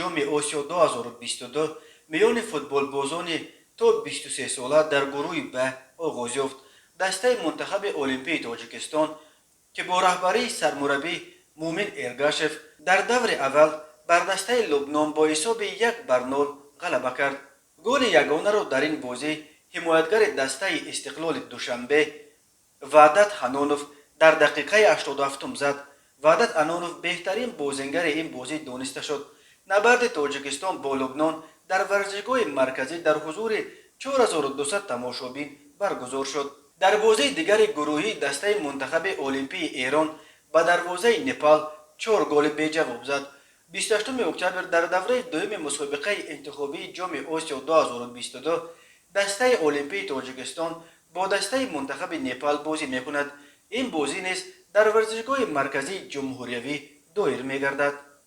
Ҷоми Осиё 2022 миёни футболбозони то 23 сола дар гурӯҳи Б оғоз ёфт. Дастаи мунтахаби олимпии Тоҷикистон, ки бо раҳбарии сармураббӣ Муъмин Эргашев, дар даври аввал бар дастаи Лубнон бо ҳисоби 1 бар 0 ғалаба кард. Голи ягонаро дар ин бозӣ ҳимоятгари дастаи Истиқлоли Душанбе Ваҳдат Ҳанонов дар дақиқаи 87-ум зад. Ваҳдат Ҳанонов беҳтарин бозингари ин бозӣ дониста шуд. Набарди Тоҷикистон бо Лубнон дар варзишгоҳи марказӣ дар ҳузури 4200 тамошобин баргузор шуд. Дар бозии дигари гурӯҳӣ дастаи мунтахаби олимпии Эрон ба дарвозаи Непал чор голи беҷавоб зад. 28 октябр дар давраи дуюми мусобиқаи интихобии Ҷоми Осиё 2022 дастаи олимпии Тоҷикистон бо дастаи мунтахаби Непал бозӣ мекунад. Ин бозӣ низ дар варзишгоҳи марказии ҷумҳуриявӣ доир мегардад.